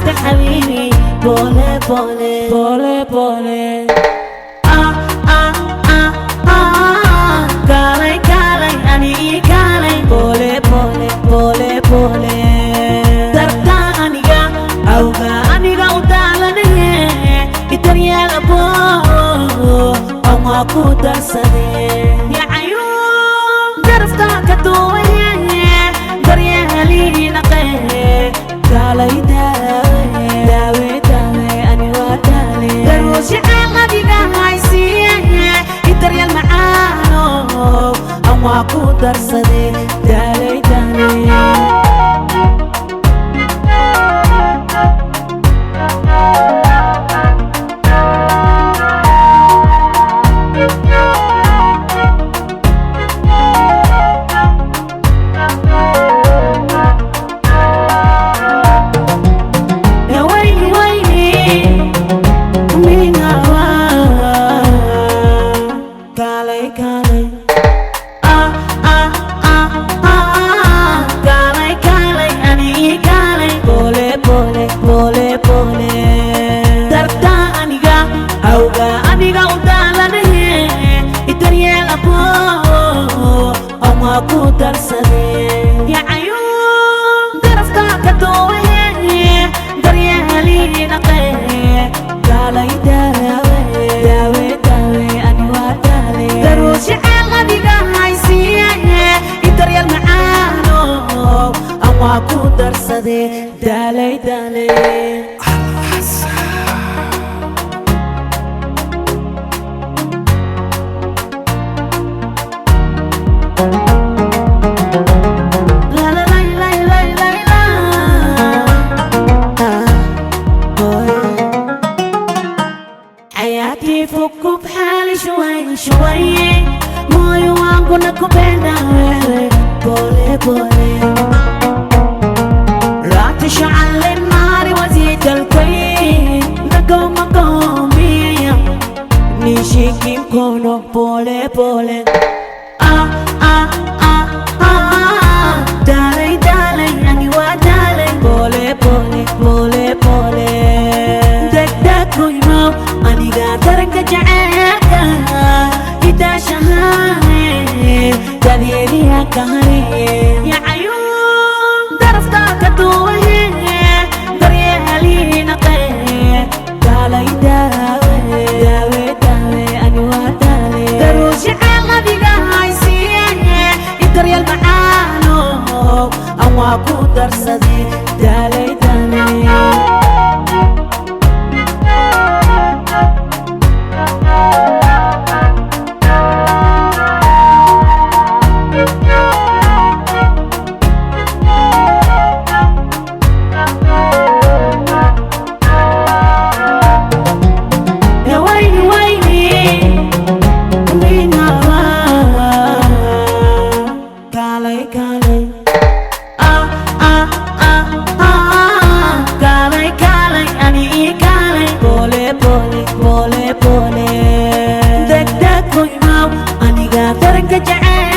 saarta xabiibi pole pole pole pole ah ah ah ah kaalay kaalay ani ii kaalay pole pole pole pole darta aniga awga aniga u daalanaye idaryeela bo ama ku darsade yacayuun darafta ka duwaye daryeeliinaqe kaalay daawe daawe daawe ani waa daale daruus jecel adiga haysiiye idaryeel macaano ama ku darsade daalay daalay. يا ويلي ويلي من هوا كالي كالي آه آه آه آه كالي كالي أني كالي بولي بولي بولي بولي درتا أنيقا أوغا أنيقا ودالانه إدريال أبو أما كودر سدي يا عيون درفتا كدوه daryeeliinaqe kaalay daawe daawe daawe ani waa daale daruus jecel adiga haysiiye idaryeel macaano aan waa ku darsade daalay daale. La la la la la la la. Hayati fuku bhali shwai shwai, moyo wangu nakupenda wewe pole pole. لا تشعل النار وزيد الكي نقوم قومي nishiki mkono pole pole. Ah ah ah ah dalai dalai ani wa dalai pole pole pole pole degdeg ku imow aniga daranka jaceylka idaashahaye dadeediya kahariye yacayuun darafta ka duwaye daryeeliinaqe kaalay daawe daawe daawe ani waa daale daruus jecel adiga haysiiye idaryeel macaano aan waa ku darsade daalay daalay. يا ويلي ويلي من هوا كالي كالي آه آه آه آه كالي كالي أني كالي بولي بولي بولي بولي دك دك ويماو أني قادر جعل.